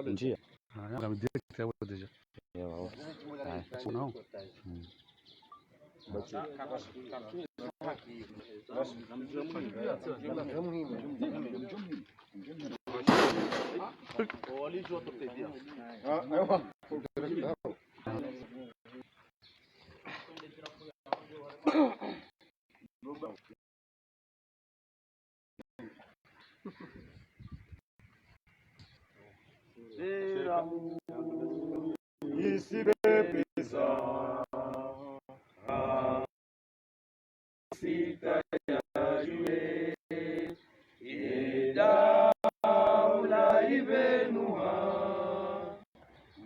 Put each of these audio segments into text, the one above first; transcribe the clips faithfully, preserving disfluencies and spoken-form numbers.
Njia. Ah, ya, ngami direct yawo déjà. Ewa, ewa. Haya. Unaona? Mm. Isipepesa sita ya juwe, ye daula ivenuha,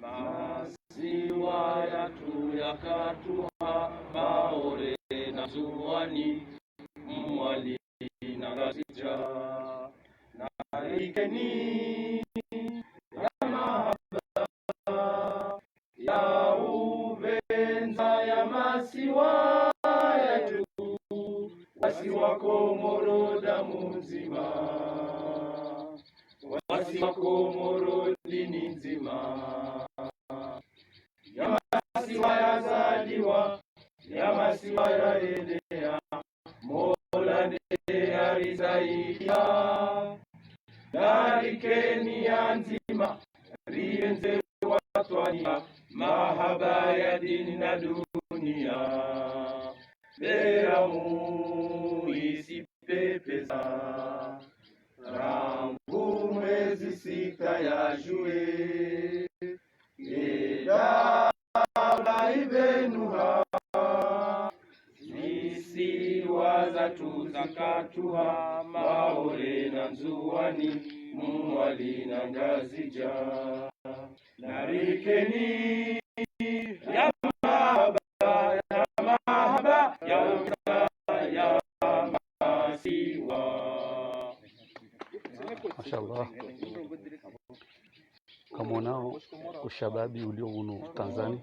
masiwa yatru yakatruha, Maore na Ndzuwani, Mwali na Ngazidja. Narikeni ya mahaba ya upvendza ya masiwa yatru, wasi wa Komoro damu ndzima, wasi wa Komoro dini ndzima. Ya masiwa yazaliwa, ya masiwa yaenea, Mola nde yarizaidia. Narikeni ya ndzima, ripvendze watwaniya, mahaba ya dini na duniya. Beramu isipepesa rangu mwezi sita ya juwe, ye daula ivenuha, zisiwa zatru zakatruha, Maore na Ndzuwani, Mwali na Ngazidja. Narikeni ya mahaba, ya mahaba, ya upvendza ya masiwa. Mashallah. Kamwonao ushababi ulio hunu Tanzani,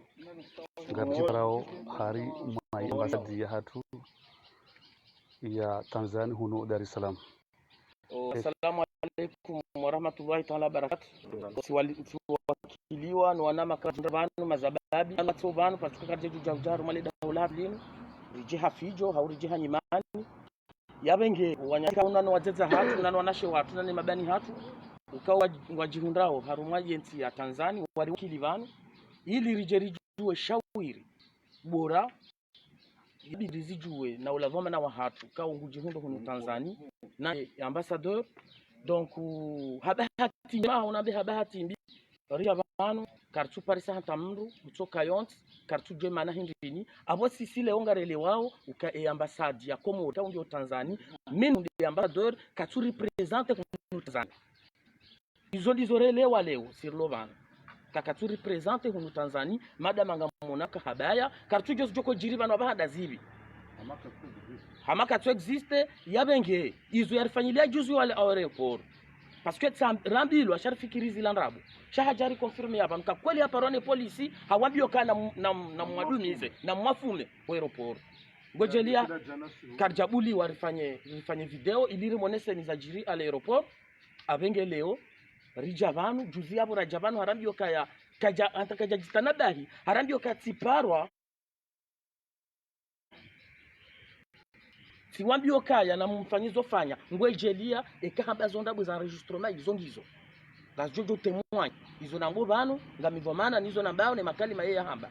ngaridjiparao hari mwa ambassade yahatru ya Tanzani hunu Dar es Salaam. Oh, assalamu alaikum warahmatullahi taala wabarakatuh. Siwali-, siwakiliwa no wana makadra pvanu, mashababi, wana watso pvanu, pvatuka kadje djudja udjaru mwa le daula linu, ridje ha fidjo, hau ridje ha nyimani. Yapvenge, wananyasi hunu na no wadzadze hatru, na no wanashe watru, na ne mabani hatru, ukao wa-, ngwadjihundrao harumwa yentsi ya Tanzani, wariwakili pvanu, ili ridje ridjuwe shawiri bora, ibidi rizidjuwe na ula dhwamana wahatru, ukao ngudjihundro hunu Tanzani, na ye ambassadeur. Donc, ha bahati njema, hau nambe ha bahati mbi, ridja pvanu, karitsu parisa hata mndru, utsoka yontsi, karitsu djuwa mana hindrini. Apvo sisi leo ngarelewao, uka ye ambassade ya Komori, ka ungiyo Tanzani, mimi nde ambassadeur, katsu représenter hunu Tanzani. Izo ndizo relewa leo, sirilo pvanu. Ka katsu représenter hunu Tanzani, madama ngamwonao ka habaya, karitsu djuwa zidjoko djiri pvanu apvaha nda zipvi. Hama katsu existe, yapvenge, izo yarifanyilia juzi wale aéroport. Parce que tsa rambilwa, sha rifikiri zila ndrabo. Sha hadja ri confirmer ya pvanu ka kweli yaparwa ne polisi, hawambiwa ka na m-, na m-, na mwadumize, na mwafume, ho aéroport. Ngodjelia, karidjabuliwa rifanye, rifanye video, ili rimonese ni zadjiri à l'aéroport, yapvenge leo, ridja pvanu, juzi yapvo radja pvanu, harambiwa kaya, kadja, hata kadja djitanabahi, harambiwa ka tsiparwa, tsiwambiwa kaya na mfanye zo fanya, ngwedjelia, eka hamba zo ndrabo za enregistrement, izo ngizo. Ngazidjo témoigner. Izo nambo pvanu, ngami dhwamana, nizo nambao, ne makalima ye yahamba.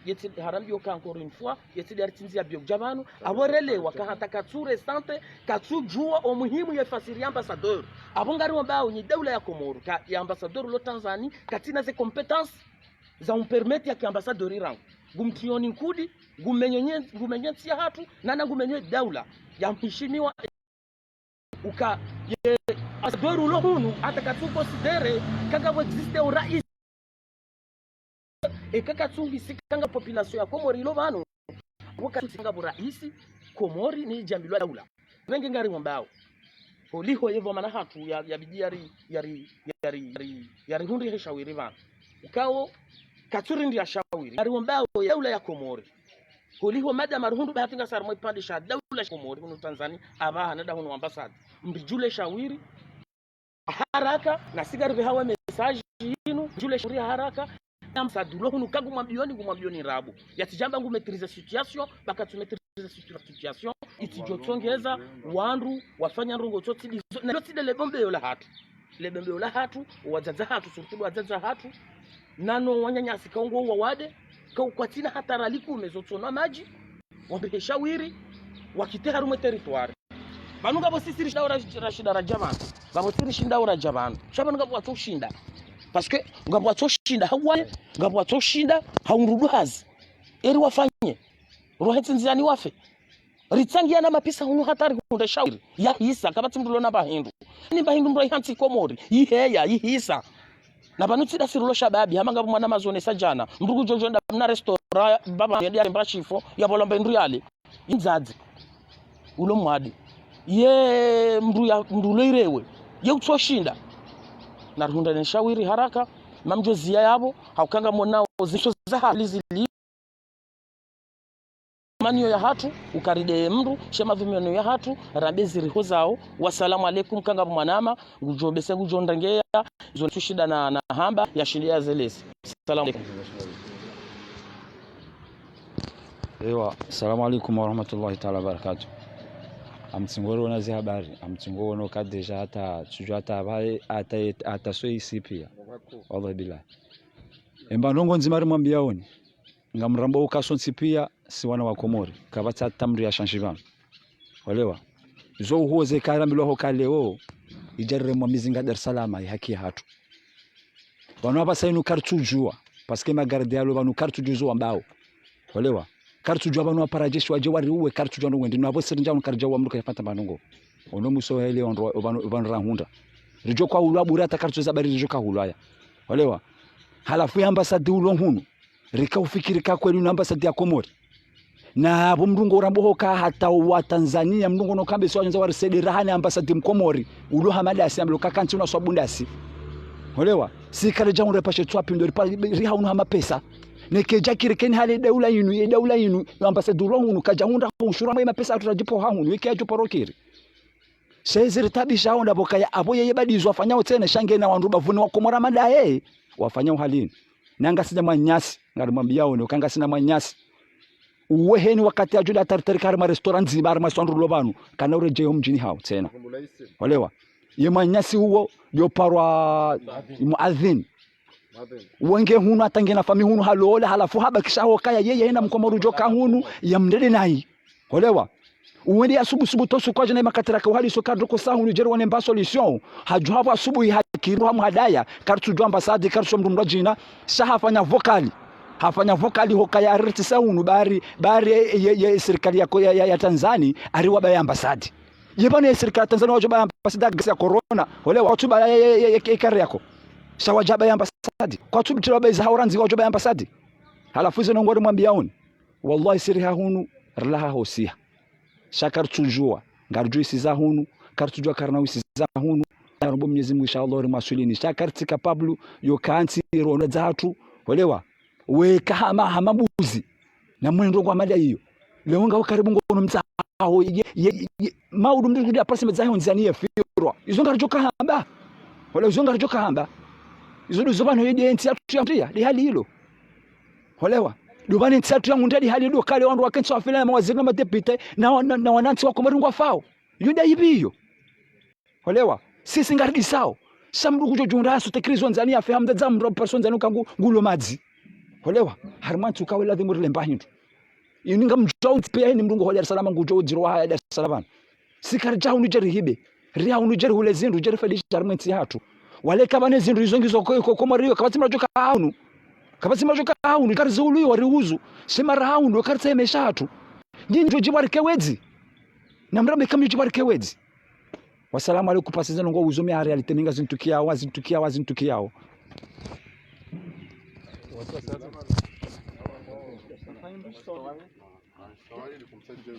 Yetsi harambiwa ka encore une fois, yetsi diari tsindzia bio dja pvanu, apvo relewa, ka hata katsu représenter, katsu djuwa o muhimu ye fasiri ya ambassadeur. Apvo ngariwambao nyi daula ya Komoro, ka ye ambassadeur lo Tanzanie, katsina ze compétences za umpermettre yake ambassadeur rangu. Ngumtrioni nkudi, ngumenyo nye-, ngumenyo ntsi yahatru, nana ngumenyo daula ya mheshimiwa. Uka ye ambassadeur ulo hunu, hata katsu considérer, ka ngapvo existe o raisi. Eka katsu hisi ka nga population ya Komori ilo pvanu. Apvo katsu hisi ka ngapvo raisi, Komori ni djambilwa daula. Pvenge ngariwambao. Holiho ye dhwamana hatru ya, yabidi yari, yari, yari, yari, yarihundrihe shawiri pvanu. Ukao, katsu rindria shawiri. Ngariwambao ye daula ya Komori. Holiho madama ruhundru bahati ngasi harumwa ipvandre sha daula sha Komori hunu Tanzania, apvaha na nda hunu ambassade. Mridjuwe shawiri haraka, na si ngarivehawo message yinu, mridjuwe shawiri haraka. Ambassade ulo hunu ka ngumwambiyoni, ngumwambiyoni ndrabo. Yatsidjamba ngu maîtriser situation, ba katsu maîtriser situa-, situation, itsidjotsongeza wandru wafanya ndrongoo tso tsi ndizo, na lo tsi nde le bombeyo lahatru. Le bombeyo lahatru, wadzadze wahatru, surtout wadzadze wahatru, na no wananyasi ka ngwao wawade, ka ukwatsina hata riali kume zo tsonwa madji, wambe he shawiri, wakite harumwa territoire. Pvanu ngapvo sisi rishindao ra-, rashindao radja pvanu. Ngapvo sisi rishindao radja pvanu. Sha pvanu ngapvo watsoshinda. Parce que ngapvo watsoshinda, hawaye, ngapvo watsoshinda, ha undru hazi. Eri wafanye. Rohe tsindziani wafe. Ritsangiana mapesa hunu hata rihundre shawiri. Yahisa, kapvatsi mndru ulo na pvahindru. Ni pvahindru mndru yihantsi Komori. Yiheya, yihisa. Na pvanu tsi nda sirilo shababi, hama ngapvo mwana mazone sa djana. Mndru ngudjo djo nda mna restaurant, baba yende ya mba shifo, ya bolombe mndru yale. Indzadze. Ulo mwade. Ye mndru ya, mndru ulo irewe. Ye utsoshinda. Na rihundre ne shawiri haraka, mamdjo ziya yapvo, hauka ngamonao ziso za hali zili. Maniyo yahatru, uka ri nde mndru, she madhumuni yahatru, rambe ziriho zao. Wassalamu alaikum, ka ngapvo mwanama, ngudjo bese ngudjo ndrengeya, izo tsushinda na, na hamba, yashinde yazeleze. Assalamu alaikum. Ewa, assalamu alaikum warahmatullahi taala wabarakatuh. Amtsingo riona zi habari, amtsingo wono ka déjà hata, tsudjua hata apvaye, hata, hata so isi pia. Wallahi billahi. Emba ndrongoo ndzima rimwambiyaoni. Ngamrambao uka sontsi pia, si wana wa Komori. Kapvatsi hata mndru ya shanshi pvanu. Walewa. Zo uhoze karambilwa ho ka leo, idja riremwa mizinga Dar es Salaam, ye haki yahatru. Pvanu apvasa inu karitsudjua, parce que ma garde yalo pvanu karitsudjua zo wambao. Walewa. Karitsudjua pvanu wapara jeshi wadje wariuwe, karitsudjua ndrongoo ndinu apvo siri ndjau karidjauwa mndru kayafata pvanu ngo. Ono mwiso hele ondro, pvanu, pvanu rahundra. Ridjo kahulwa bure hata karitsudjua bari ridjo kahulwa ya. Walewa. Halafu ye ambassade ulo hunu. Rika ufikiri ka kweli unu ambassade ya Komori. Na apvo mndru ngo urambo hoka hata wa Tanzania, mndru ngo no kambe si wandza warisaidie raha ne ambassade Mkomori. Ulo ha madasi, ambilo kakantsi una swabu ndasi. Walewa, si karidja hundre pashe tswapi ndo ripa-, riha unu ha mapesa. Neke djakiri keni hale daula inu, ye daula inu, yo ambassade ulo hunu, kadja hundra ushuru mwe mapesa yahatru radjipo ha hunu, yeke yadjo paro kiri. Sha ezi ritabisha hao ndapvo kaya apvo yeye badi izo wafanyao tsena sha ngena wandru bapvuni wa Komori madaye. Wafanyao hali inu. Na ngasina mwananyasi, ngarimwambiyaoni, uka ngasina mwananyasi. Uwe heni wakati yadjo nda taritari kari ma restaurant ndzima, ari ma swandru lo pvanu, kana uredjeyo mdjini hao, tsena. Walewa. Ye mwananyasi uwo, yo parwa muadhin. Wenge hunu hata ngena fami hunu halola, halafu habakisha ho kaya yeye hena Mkomori udjo ka hunu, ya mndrede nayi. Walewa. Uwende ya subu subu tosu kwa djana makatira ka uhali so kadro ko sa hunu djeri wane mba solution. Hadju hapvo asubuhi hakiri hamu hadaya, karitsudjua ambassade, karitsudjua mndru mndru djina, sha hafanya vocal. Hafanya vocal ho kaya ariti sa hunu bari, bari ye, ye, ye sirikali ya, ya, ya, ya Tanzania, ari wabaya ambassade. Ye pvanu ye sirikali ya Tanzania wadjo baya ambassade ya gasi ya corona. Walewa, kwatsu baya ye, ye, ye, ye, ye kari yako. Sha wadja baya ambassade. Kwatsu butila wabaya za haurandzi wadjo baya ambassade. Halafu izo ndrongoo rimwambiyaoni. Wallahi siri ha hunu, rilaha hosiha. Sha karitsudjua, ngaridjo isiza hunu, karitsudjua karina uisiza hunu. Narombo Mwenyezi Mungu, inshallah, rimwaswilini. Sha karitsi capable, yo kantsi, ronda zahatru. Walewa. Weka hama, hama mbuzi. Na mwendo kwa mada iyo. Leo nga ukaribu ngono mtsaho, ye, ye, ye, maudu mndru kudi apasi madzaho ndzani ye firwa. Izo ngaridjo kahamba. Walewa, izo ngaridjo kahamba. Izo ndo zo pvanu yedi entsi yahatru ya mtria, ndi hali ilo. Walewa. Ndo pvanu entsi yahatru ya mtria ndi hali ilo kale wandru wakentsi wafila na mawaziri na madepite na, na, na wanantsi wa Komori ngwafao. Yo nda ibi iyo. Walewa. Sisi ngaridisao. Sha mndru kudjo djunda hasu tekrizo ndzani yafe hamdza dza mndru personne ndzani uka ngu, ngulo madzi. Walewa. Harimwa ntsu kawe ladhimu rilemba hindru. Ini ngamdjao ntsi pia heni mndru ngo ho Dar es Salaam ngudjo udjiro wa haya Dar es Salaam. Si karidja hunu djeri hibe. Ri ha hunu djeri hule zindru, djeri fedisha harimwa entsi yahatru. Wale kapvana zindru izo ngizo ko, ko, Komori yo, kapvatsi mndru adjo ka hunu. Kapvatsi mndru adjo ka hunu, kariziulu yo wariuzu. Sha mara ha hunu, karitsahe maesha yahatru. Nyi ndjo djibwa rike wedzi. Na mrambe kamdjo djibwa rike wedzi. Wassalamu alaikum, parce que zinu ngo uzo mi ha réalité mi ngazintukiyao, wazintukiyao, wazintukiyao.